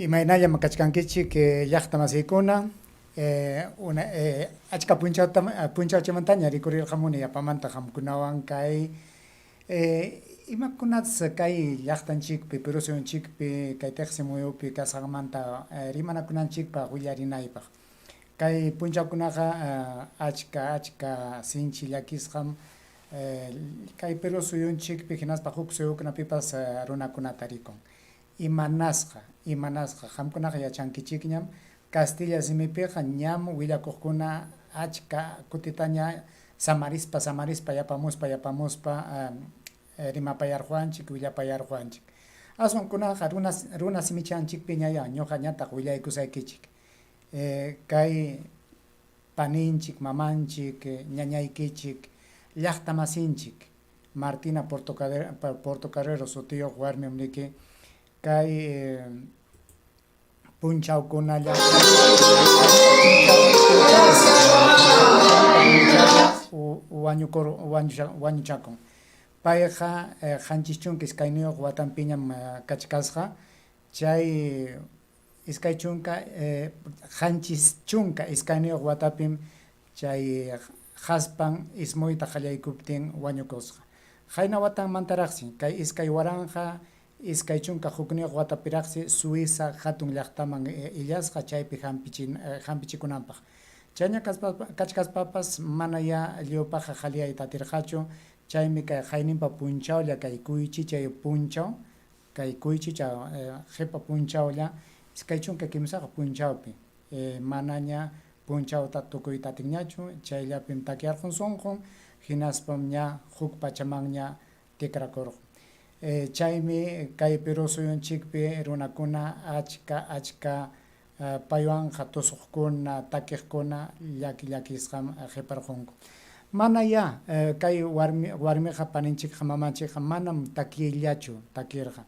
Imaynallam kachkankichik llaqta masiykuna, una achka punchawtam punchawchamantaña rikurirqamuni yapamanta qamkunawan kay imakunatas kay llaqtanchikpi, Perú suyunchikpi, kay tiqsi muyupi kasqanmanta rimanakunanchikpaq willarinaypaq. Kay punchawkunaqa achka achka sinchi llakisqam kay Perú suyunchikpi hinaspa huk suyukunapipas runakunata rikun. Imanasqa? Imanasqa? Qamkunaqa yachankichikñam, kastilla simipiqa ñam willakuqkuna achka kutitaña samarispa samarispa yapamuspa yapamuspa rimapayarquwanchik, willapayarquwanchik. Aswan kunaqa runa runa simichanchikpiñayá ñuqañataq willaykusaykichik. Kay paninchik, mamanchik, ñañaykichik, llaqtamasinchik Martina Portocarrero sutiyuq warmim riki kay punchawkunalla wañuchakun. Payqa 72 watanpiñam kachkasqa, chay 72 watapim Chay qaspan ismuyta qallaykuptin wañukusqa. Qayna watanmantaraqsi, kay 2021 watapiraqsi Suiza hatun llaqtaman illasqa chaypi hampichikunanpaq. Chayña kachkaspapas manayá lliwpaqqa qhaliyayta atirqachu, chaymi kay qayninpa punchawlla kay kuychichay punchaw, kay kuychicha qipa punchawlla 23 punchawpi manaña punchawta tukuyta atinñachu, chayllapim takyarqun sunqun, hinaspam ña huk pachamanña tikrakurqun. Chaymi kay Perú suyunchikpi runakuna achka achka paywanqa tusuqkuna, takiqkuna llaki llakisqam qiparqunku. Manayá kay warmi warmiqa paninchikqa mamanchikqa manam takiyllachu takirqa,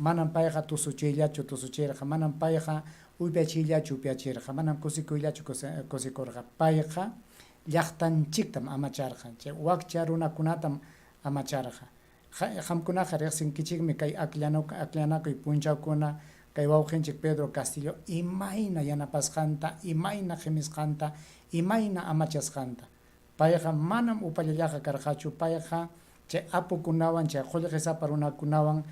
manam payqa tusuchiyllachu tusuchirqa, manam payqa Upyachiyllachu upyachirqa, manam kusikuyllachu kusikurqa. Payqa llaqtanchiktam amacharqa, chay wakcha runakunatam amacharqa. Qamkunaqa riqsinkichikmi kay akllanakuy punchawkuna kay wawqinchik Pedro Castillo imayna yanapasqanta, imayna qimisqanta, imayna amachasqanta. Payqa manam upallallaqa karqachu, payqa chay apukunawan, chay qullqisapa runakunawan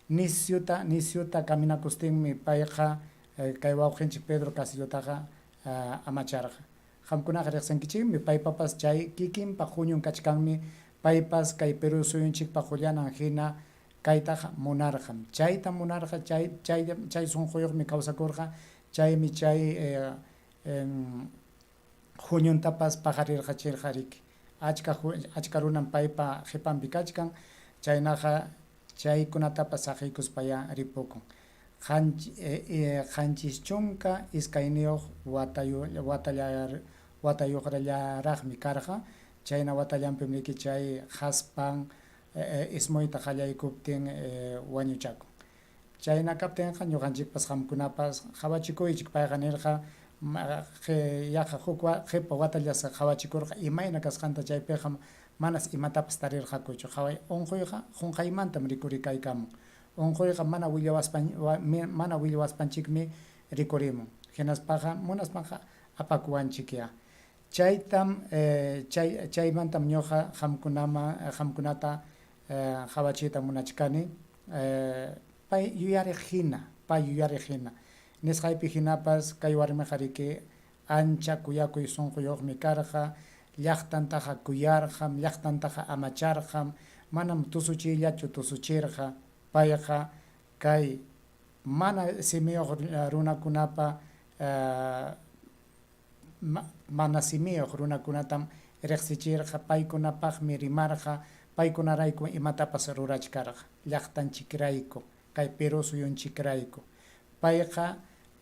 nisyuta nisyuta caminakustinmi payqa kay wawqinchik Pedro Castillotaqa amacharqa. Qamkunaqa riqsinkichikmi, paypapas chay kikinpa huñun kachkanmi, paypas kay Perú suyunchikpa qullanan hina kaytaqa munarqam. Chaytam munarqa, chay chay chay sunquyuqmi kawsakurqa, chaymi chay huñuntapas paqarirqachirqariki. Achka achka runam paypa qipanpi kachkan, chaynaqa chaykunatapas saqiykuspayá ripukun. 72 watayuqrallaraqmi karqa, chayna watallanpim riki chay qaspan ismuyta qallaykuptin wañuchakun. Chayna kaptinqa ñuqanchikpas qamkunapas qawachikuychik. Payqa nirqa yaqa huk qipa watallas qawachikurqa imayna kasqanta, chaypiqa manas imatapas tarirqakuchu. Qaway, unquyqa qunqaymantam rikurikaykamun. Unquyqa mana mana willawaspanchikmi rikurimun. Hinaspaqa munaspanqa apakuwanchikyá. Chaytam chay chaymantam ñuqa qamkunaman qamkunata qawachiyta munachkani. Pay yuyariq hina, pay yuyariq hina. Nisqaypi hinapas kay warmiqa riki ancha kuyakuy sunquyuqmi karqa, llaqtantaqa kuyarqam, llaqtantaqa amacharqam, manam tusuchiyllachu tusuchirqa. Payqa kay mana simiyuq runakunapa mana simiyuq runakunatam riqsichirqa, paykunapaqmi rimarqa, paykunaraykum imatapas rurachkarqa, llaqtanchikrayku, kay Perú suyunchikrayku. Payqa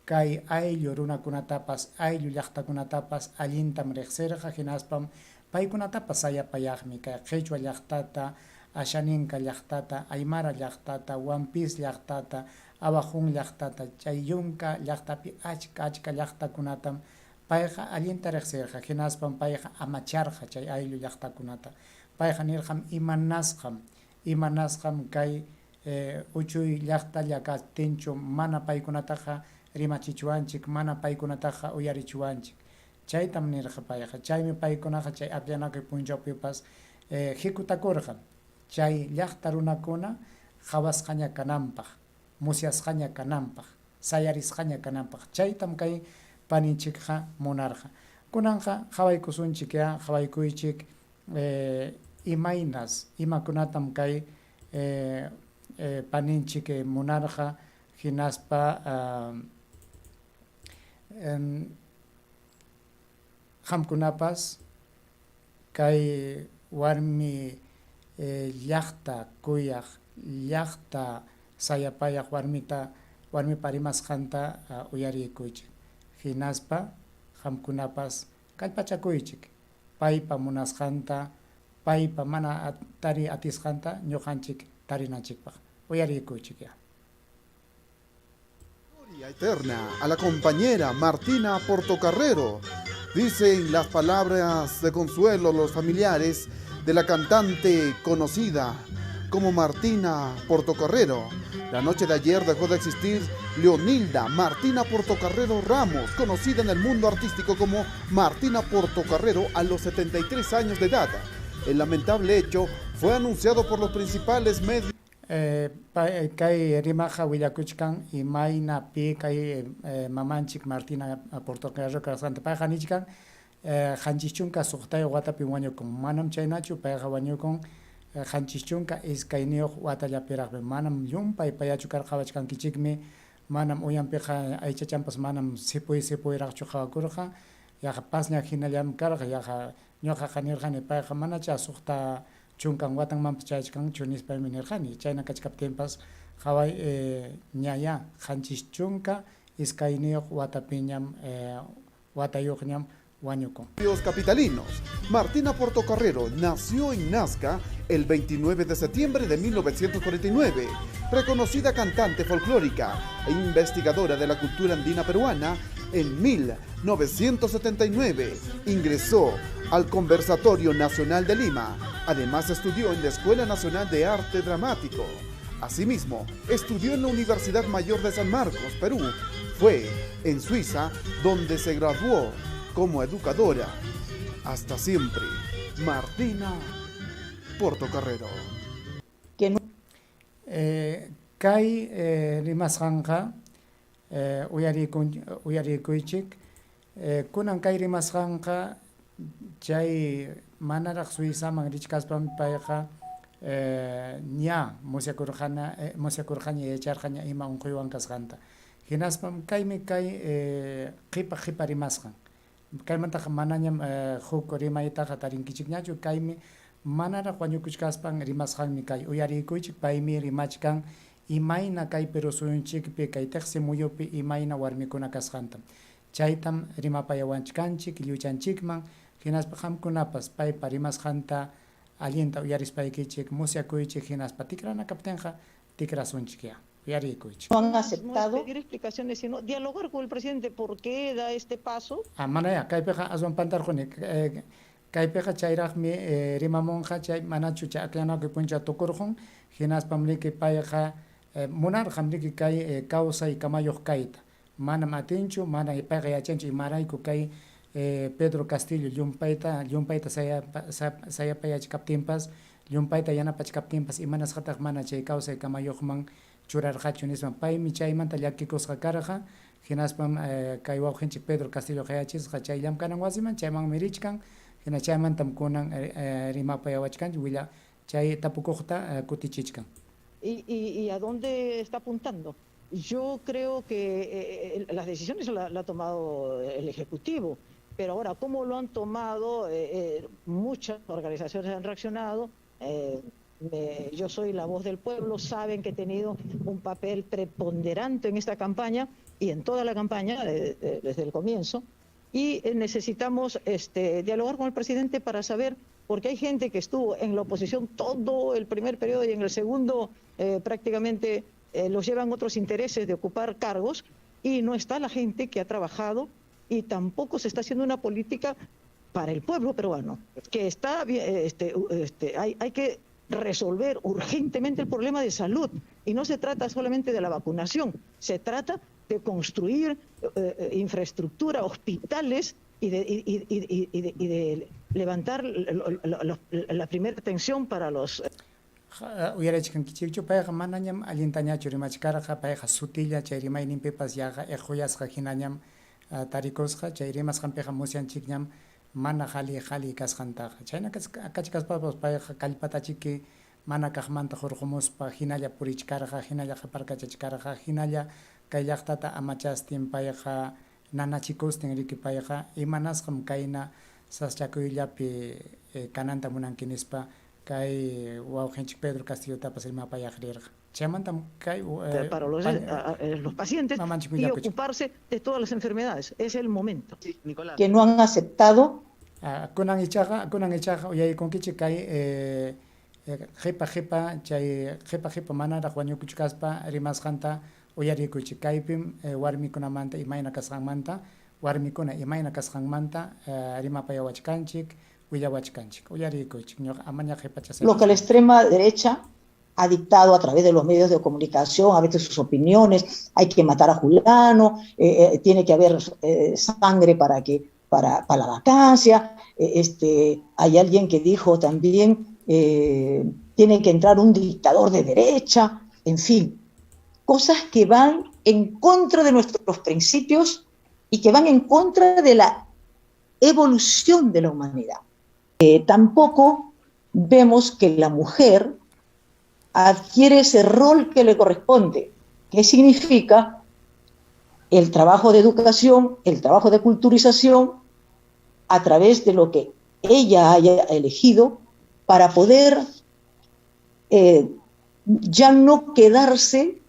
kay ayllu runakunatapas, ayllu llaqtakunatapas allintam riqsirqa, hinaspam paykunatapas sayapayaqmi kay Qhichwa llaqtata, Ashaninka llaqtata, Aymara llaqtata, Wampis llaqtata, Awajún llaqtata, chay yunka llaqtapi achka achka llaqtakunatam payqa allinta riqsirqa, hinaspam payqa amacharqa chay ayllu llaqtakunata. Payqa nirqam, Imanasqam, imanasqam kay uchuy llaqtalla kaptinchu mana paykunataqa rimachichwanchik, mana paykunataqa uyarichwanchik. Chaytam nirqa payqa. Chaymi paykunaqa chay akllanakuy punchawpipas hikutakurqa chay llaqta runakuna qawasqaña kananpaq, musyasqaña kananpaq, sayarisqaña kananpaq. Chaytam kay paninchikqa munarqa. Kunanqa qawaykusunchikyá, qawaykuychik imaynas, imakunatam kay paninchik munarqa hinaspa qamkunapas kay warmi llaqta kuyaq, llaqta sayapayaq warmita, warmipa rimasqanta uyariykuychik. Hinaspa qamkunapas kallpachakuychik paypa munasqanta, paypa mana tariy atisqanta ñuqanchik tarinanchikpaq. Uyariykuychikyá. Gloria eterna a la compañera Martina Portocarrero, dicen las palabras de consuelo los familiares de la cantante conocida como Martina Portocarrero. La noche de ayer dejó de existir Leonilda Martina Portocarrero Ramos, conocida en el mundo artístico como Martina Portocarrero a los 73 años de edad. El lamentable hecho fue anunciado por los principales medios. Kay rimaqa willakuchkan imayna pi kay mamanchik Martina Portocarrero kasqanta. Payqa nichkan 76 watapim wañukun. Manam chaynachu, payqa wañukun 72 watallapiraqmi. Manam llumpay payachu karqa, qawachkankichikmi, manam uyanpiqa aychachanpas manam sipuy sipuyraqchu qawakurqa, yaqa pasña hinallam karqa, yaqa ñuqaqa nirqani payqa manachá 60 watanmanpas chayachkanchu nispaymi nirqani. Chayna kachkaptinpas qaway ñayá 72 watapiñam watayuqñam wañukun. Capitalinos. Martina Portocarrero nació en Nazca el 29 de septiembre de 1949. Reconocida cantante folclórica e investigadora de la cultura andina peruana, en 1979 ingresó al Conversatorio Nacional de Lima. Además estudió en la Escuela Nacional de Arte Dramático. Asimismo, estudió en la Universidad Mayor de San Marcos, Perú. Fue en Suiza donde se graduó como educadora. Hasta siempre, Martina Portocarrero. Kay rimasqanqa uyarikuychik. Kunan kay rimasqanqa chay manaraq Suizaman richkaspam payqa ña musyakurqaña, yacharqaña ima unquywan kasqanta. Hinaspam kaymi kay qipa qipa rimasqan. Kaymantaqa manañam huk rimaytaqa tarinkichikñachu, kaymi manaraq wañukuchkaspan rimasqanmi kay. Uyarikuychik, paymi rimachkan imayna kay Perú suyunchikpi, kay tiqsi muyupi imayna warmikuna kasqanta. Chaytam rimapayawanchkanchik lliwchanchikman, hinaspa qamkunapas paypa rimasqanta allinta uyarispaykichik musyakuychik, hinaspa tikrana kaptinqa tikrasunchikyá. Uyarikuychik. No han aceptado. No pedir explicaciones, sino dialogar con el presidente por qué da este paso. Manayá, kaypiqa aswan pantarquni. Kaypiqa chayraqmi rimamunqa chay manachu chay akllanakuy punchaw tukurqun, hinaspam riki payqa munarqam riki kay kawsay kamayuq kayta. Manam atinchu, mana payqa yachanchu imarayku kay Pedro Castillo llumpayta llumpayta sayapayachkaptinpas, llumpayta yanapachkaptinpas imanasqataq mana chay kawsay kamayuqman churarqachu nispa. Paymi chaymanta llakikusqa karqa, hinaspam kay wawqinchik Pedro Castillo qayachisqa chay llamkanan wasiman, chaymanmi richkan, hina chaymantam kunan rimapayawachkanchik willa chay tapukuqta kutichichkan. ¿Y a dónde está apuntando? Yo creo que las decisiones la ha tomado el Ejecutivo, pero ahora, ¿cómo lo han tomado? Muchas organizaciones han reaccionado. Yo soy la voz del pueblo, saben que he tenido un papel preponderante en esta campaña y en toda la campaña desde el comienzo, y necesitamos dialogar con el presidente para saber, porque hay gente que estuvo en la oposición todo el primer periodo y en el segundo prácticamente los llevan otros intereses de ocupar cargos, y no está la gente que ha trabajado, y tampoco se está haciendo una política para el pueblo peruano, que está bien, hay que resolver urgentemente el problema de salud, y no se trata solamente de la vacunación, se trata de construir infraestructura, hospitales y de levantar la primera atención para los Uyarichkankichikchu, payqa manañam allintañachu rimachkarqa, payqa sutilla chay rimayninpipas yaqa iquyasqa hinañam tarikusqa. Chay rimasqanpiqa musyanchikñam mana qali qali kasqantaqa. Chayna kachkaspapas payqa kallpatachiki mana kaqmanta hurqumuspa hinalla purichkarqa, hinalla qaparkachachkarqa, hinalla kay llaqtata amachastin payqa nanachikustin riki payqa imanasqam kayna sasachakuyllapi kananta munanki nispa kay wawqinchik Pedro Castillotapas rimapayaq rirqa. Chaymantam kay para los pacientes y ocuparse de todas las enfermedades. Es el momento. Sí, Nicolás. Que no han aceptado. Kunan ichaqa uyarikunkichik kay qipa qipa chay qipa qipa manaraq wañukuchkaspa rimasqanta uyarikuychik. Kaypim warmikunamanta imayna kasqanmanta, warmikuna imayna kasqanmanta rimapayawachkanchik, willawachkanchik. Uyarikuychik, ñuqa amaña qhipachasaq. Lo que la extrema derecha ha dictado a través de los medios de comunicación, a veces sus opiniones, hay que matar a Julano, tiene que haber sangre para la vacancia, hay alguien que dijo también, tiene que entrar un dictador de derecha, en fin, cosas que van en contra de nuestros principios y que van en contra de la evolución de la humanidad. Tampoco vemos que la mujer adquiere ese rol que le corresponde. ¿Qué significa? El trabajo de educación, el trabajo de culturización, a través de lo que ella haya elegido para poder ya no quedarse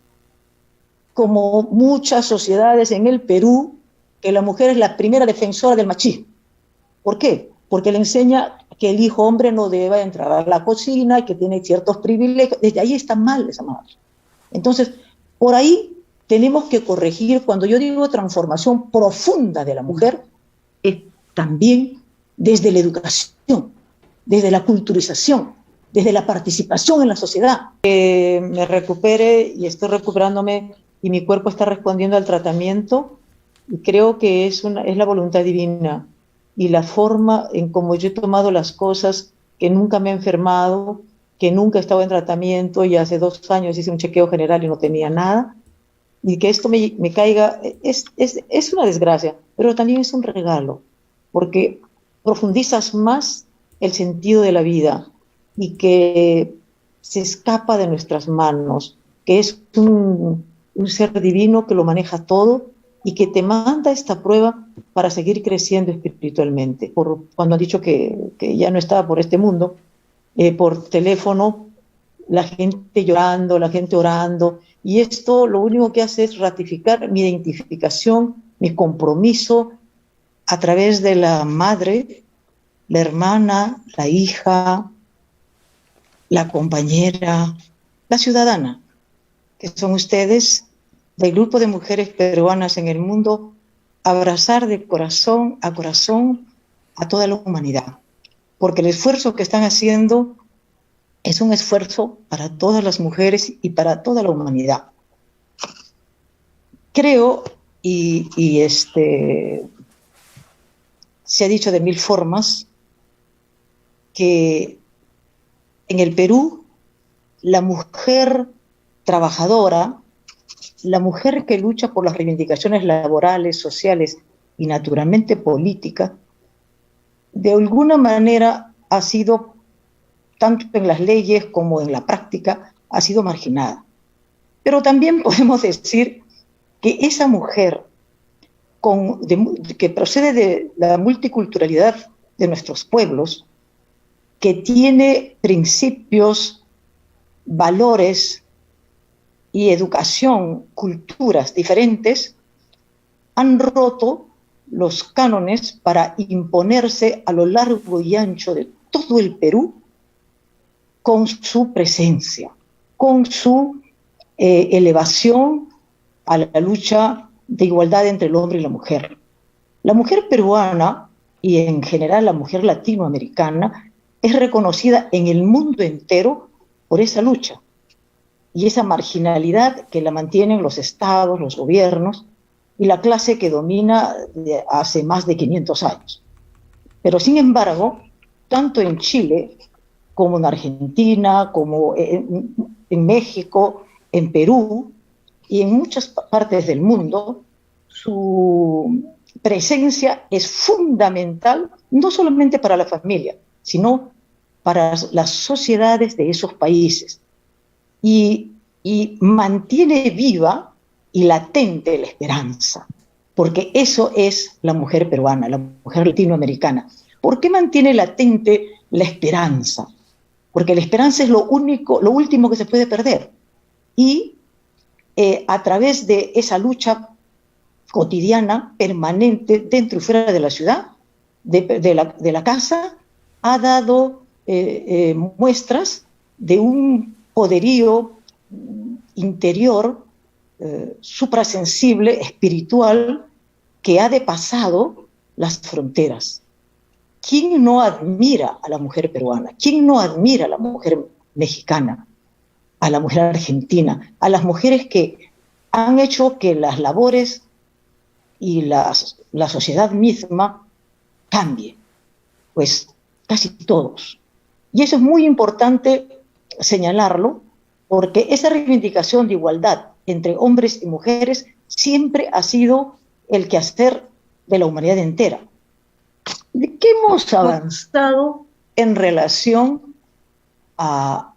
como muchas sociedades en el Perú, que la mujer es la primera defensora del machismo. ¿Por qué? Porque le enseña que el hijo hombre no debe entrar a la cocina, que tiene ciertos privilegios. Desde ahí está mal esa madre. Entonces, por ahí tenemos que corregir. Cuando yo digo transformación profunda de la mujer, es también desde la educación, desde la culturización, desde la participación en la sociedad. Que me recupere y estoy recuperándome y mi cuerpo está respondiendo al tratamiento y creo que es la voluntad divina y la forma en cómo yo he tomado las cosas, que nunca me he enfermado, que nunca he estado en tratamiento y hace 2 años hice un chequeo general y no tenía nada, y que esto me caiga, es una desgracia, pero también es un regalo, porque profundizas más el sentido de la vida y que se escapa de nuestras manos, que es un ser divino que lo maneja todo y que te manda esta prueba para seguir creciendo espiritualmente. Cuando han dicho que ya no estaba por este mundo, por teléfono, la gente llorando, la gente orando, y esto lo único que hace es ratificar mi identificación, mi compromiso a través de la madre, la hermana, la hija, la compañera, la ciudadana, que son ustedes del grupo de mujeres peruanas en el mundo, abrazar de corazón a corazón a toda la humanidad, porque el esfuerzo que están haciendo es un esfuerzo para todas las mujeres y para toda la humanidad. Creo, y se ha dicho de mil formas, que en el Perú la mujer trabajadora, la mujer que lucha por las reivindicaciones laborales, sociales y naturalmente política, de alguna manera ha sido, tanto en las leyes como en la práctica, ha sido marginada. Pero también podemos decir que esa mujer que procede de la multiculturalidad de nuestros pueblos, que tiene principios, valores y educación, culturas diferentes, han roto los cánones para imponerse a lo largo y ancho de todo el Perú con su presencia, con su elevación a la lucha de igualdad entre el hombre y la mujer. La mujer peruana, y en general la mujer latinoamericana, es reconocida en el mundo entero por esa lucha y esa marginalidad que la mantienen los estados, los gobiernos. y la clase que domina hace más de 500 años. Pero sin embargo, tanto en Chile como en Argentina, como en México, en Perú y en muchas partes del mundo, su presencia es fundamental no solamente para la familia, sino para las sociedades de esos países. Y mantiene viva y latente la esperanza, porque eso es la mujer peruana, la mujer latinoamericana. ¿Por qué mantiene latente la esperanza? Porque la esperanza es lo único, lo último que se puede perder. Y a través de esa lucha cotidiana, permanente, dentro y fuera de la ciudad, de la casa, ha dado muestras de un poderío interior suprasensible, espiritual, que ha depasado las fronteras. ¿Quién no admira a la mujer peruana? ¿Quién no admira a la mujer mexicana? A la mujer argentina? A las mujeres que han hecho que las labores y la sociedad misma cambie. Pues casi todos. Y eso es muy importante señalarlo, porque esa reivindicación de igualdad entre hombres y mujeres siempre ha sido el quehacer de la humanidad entera. ¿De qué hemos avanzado en relación a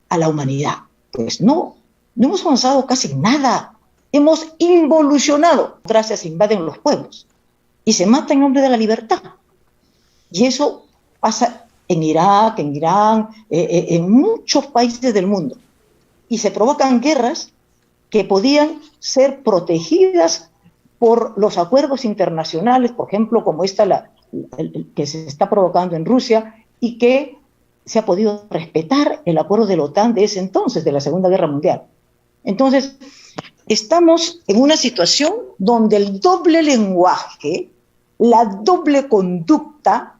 la humanidad? Pues no, no hemos avanzado casi nada. Hemos involucionado. Gracias, invaden los pueblos y se mata en nombre de la libertad. Y eso pasa en Irak, en Irán, en muchos países del mundo. Y se provocan guerras que podían ser protegidas por los acuerdos internacionales, por ejemplo, como esta que se está provocando en Rusia, y que se ha podido respetar el acuerdo de la OTAN de ese entonces, de la Segunda Guerra Mundial. Entonces, estamos en una situación donde el doble lenguaje, la doble conducta,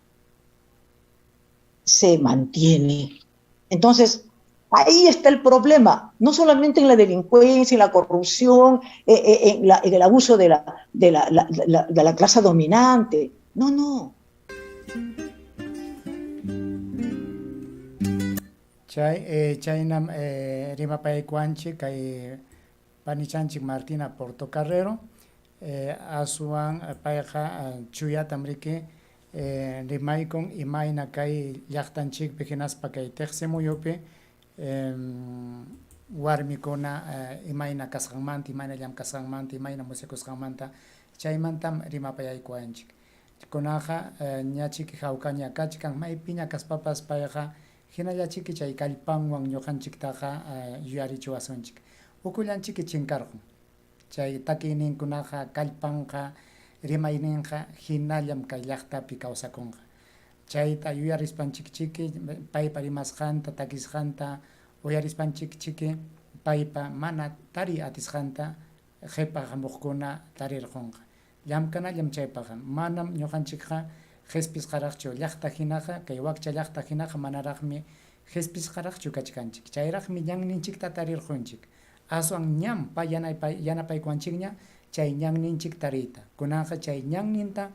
se mantiene. Entonces, ahí está el problema, no solamente en la delincuencia, en la corrupción, en el abuso de la clase dominante. No, no. Chay, chaynam rimapaykuwanchik kay panichanchik Martina Portocarrero, aswan payqa chuyatam riki rimaykun imayna kay llaqtanchikpi hinaspa kay tiqsimuyupi warmikuna imayna kasqanmanta, imayna llamkasqanmanta, imayna musyakusqanmanta, chaymantam rimapayaykuwanchik. Kunaqa ñachiki hawkaña kachkan, maypiña kaspapas payqa hinallachiki chay kallpanwan ñuqanchiktaqa yuyarichiwasunchik. Ukullanchiki chinkarqun. Chay takiyninkunaqa kallpanqa, rimayninqa hinallam kay llaqtapi kawsakunqa. Chayta yuyarispanchikchiki, paypa rimasqanta, takisqanta uyarispanchikchiki, paypa mana tariy atisqanta qhipa hamuqkuna tarirqunqa. Llamkanallam chaypaqa, manam ñuqanchikqa qhispisqaraqchu llaqta hinaqa, kay wakcha llaqta hinaqa manaraqmi qhispisqaraqchu kachkanchik. Chayraqmi ñanninchikta tarirqunchik. Aswan ñam pay yanapaykuwanchikña chay ñanninchik tariyta. Kunanqa chay ñanninta,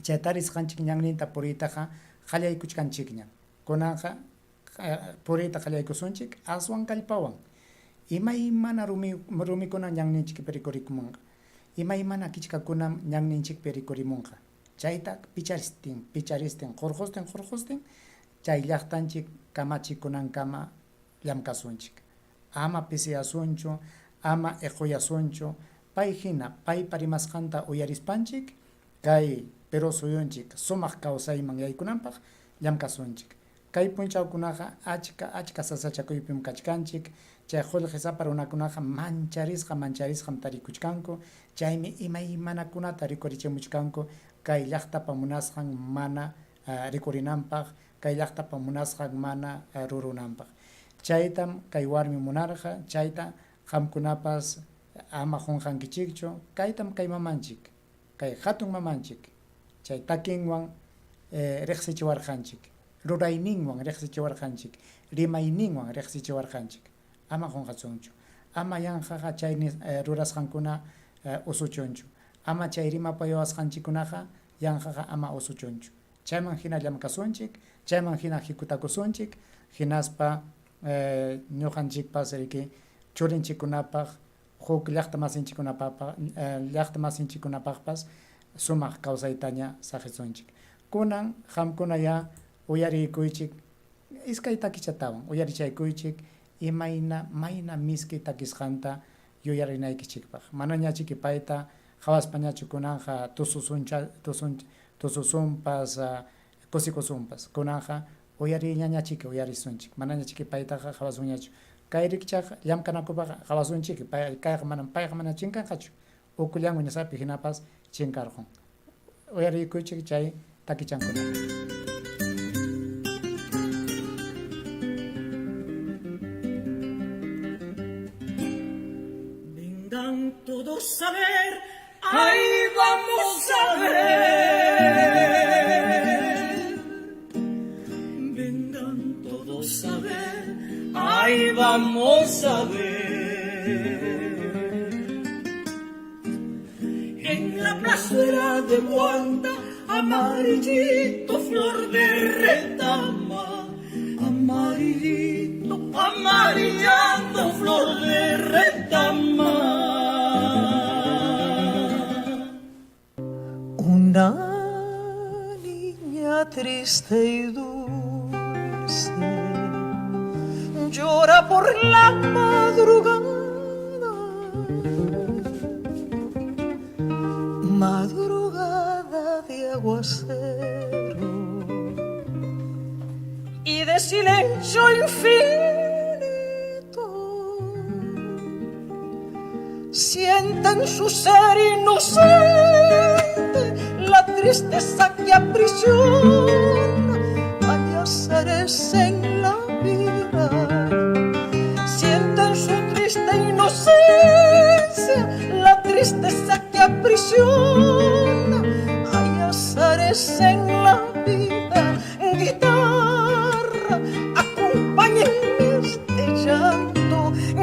chay tarisqanchik ñanninta puriytaqa qallaykuchkanchikña. Kunanqa puriyta qallaykusunchik aswan kallpawan. Imaymana rumikuna ñanninchikpi rikurimunqa. Imaymana kichkakunam ñanninchikpi rikurimunqa. Chayta picharistin, picharistin, qurqustin, qurqustin, chay llaqtanchik kamachikunankama llamkasunchik. Ama pisiyasunchu, ama iquyasunchu, pay hina, paypa rimasqanta uyarispanchik, kay Perú suyunchik sumaq kawsayman yaykunanpaq llamkasunchik. Kay punchawkunaqa achka achka sasachakuypim kachkanchik, chay qullqisapa runakunaqa mancharisqa mancharisqam tarikuchkanku, chaymi imaymanakunata rikurichimuchkanku kay llaqtapa munasqan mana rikurinanpaq, kay llaqtapa munasqan mana rurunanpaq. Chaytam kay warmi munarqa, chayta qamkunapas ama qunqankichikchu, kaytam kay mamanchik, kay hatun mamanchik, chay takinwan riqsichiwarqanchik, rurayninwan riqsichiwarqanchik, rimayninwan riqsichiwarqanchik. Ama qunqasunchu. Ama yanqaqa chay rurasqankuna usuchunchu. Ama chay rimapayawasqanchikkunaqa yanqaqa ama usuchunchu. Chayman hina llamkasunchik, chayman hina hikutakusunchik, hinaspa ñuqanchikpas riki churinchikkunapaq, huk llaqta masinchikkunapaqpa llaqta masinchikkunapaqpas sumaq kawsaytaña saqisunchik. Kunan qamkunayá uyariykuychik iskay takichatawan, uyarichaykuychik imayna mayna miski takisqanta yuyarinaykichikpaq. Manañachiki payta qawaspañachu kunanqa tususuncha tusun tususunpas kusikusunpas. Kunanqa uyariyñañachiki uyarisunchik. Manañachiki paytaqa qawasunñachu. Kay rikchaq llamkanakupaqqa qawasunchiki. Pay kayqa manam payqa mana chinkanqachu. Ukullanmi nisqapi hinapas chinkarqun. Uyariykuychik chay takichankunata. Vengan todos a ver, ahí vamos a ver. Vengan todos a ver, ahí vamos a ver. En la plazuela de Guanta, amarillito flor de retama, amarillito, amarillando flor de retama. Una niña triste y dulce llora por la madrugada, madrugada de aguacero y de silencio infinito. Siente en su ser inocente la tristeza que aprisiona hay azares en la vida. Siente en su triste inocencia la tristeza que aprisiona hay azares en la vida. Guitarra, acompáñenme este llanto.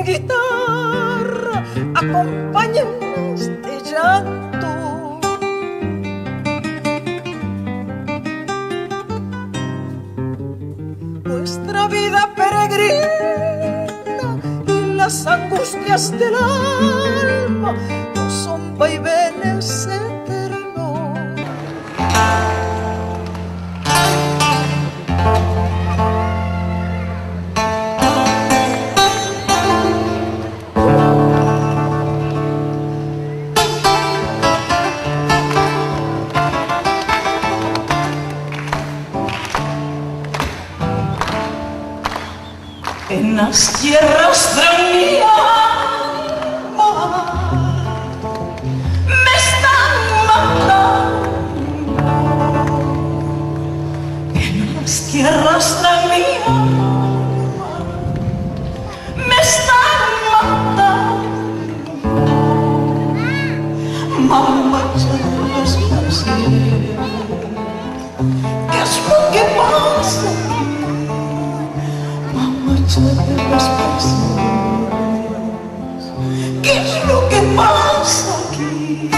Guitarra, acompáñenme este llanto. Nuestra vida peregrina y las angustias del alma no son vaivenes eternos. En las tierras de mi alma me están matando. En las tierras de mi alma me están matando. Mamacha de las mercedes, ¿qué es lo que pasa aquí? Mamacha de las mercedes, ¿qué es lo que pasa aquí?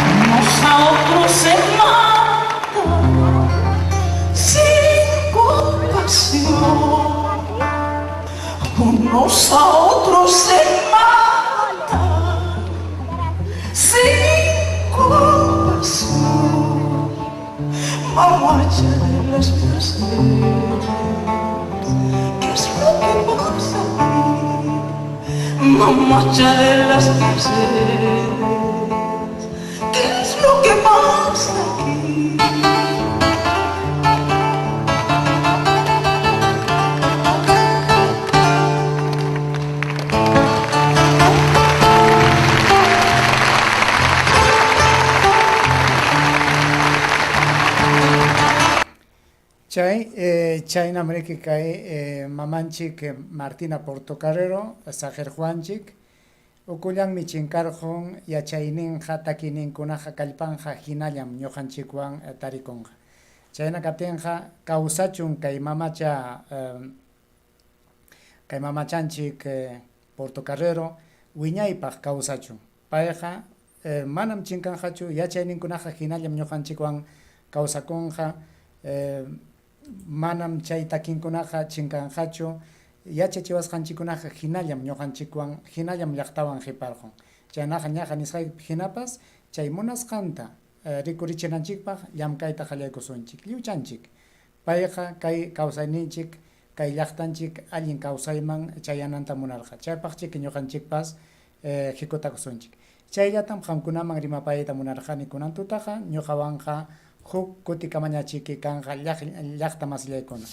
Unos a otros se matan sin compasión. Unos a otros se matan sin compasión. Mamacha de las mercedes, ¿qué es lo que pasa aquí? Mamacha de las mercedes, ¿qué es lo que pasa aquí? Chay chaynam riki kay mamanchik Martina Portocarrero saqirquwanchik ukullanmi chinkarqun yachayninqa takiyninkunaqa kallpanqa hinallam ñuqanchikwan tarikunqa. Chayna kaptinqa kawsachun kay mamacha kay mamachanchik Portocarrero wiñaypaq kawsachun. Payqa manam chinkanqachu, yachayninkunaqa hinallam ñuqanchikwan kawsakunqa, manam chay takinkunaqa chinkanqachu, yachachiwasqanchikkunaqa hinallam ñuqanchikwan, hinallam llaqtawan qiparqun. Chaynaqa ñaqa nisqaypi hinapas chay munasqanta rikurichinanchikpaq llamkayta qallaykusunchik, lliwchanchik. Payqa kay kawsayninchik, kay llaqtanchik allin kawsayman chayananta munarqa. Chaypaqchiki ñuqanchikpas hikutakusunchik. Chayllatam qamkunaman rimapayayta munarqani kunan tutaqa, ñuqawanqa huk kutikamañachiki kanqa llaqta masillaykuna.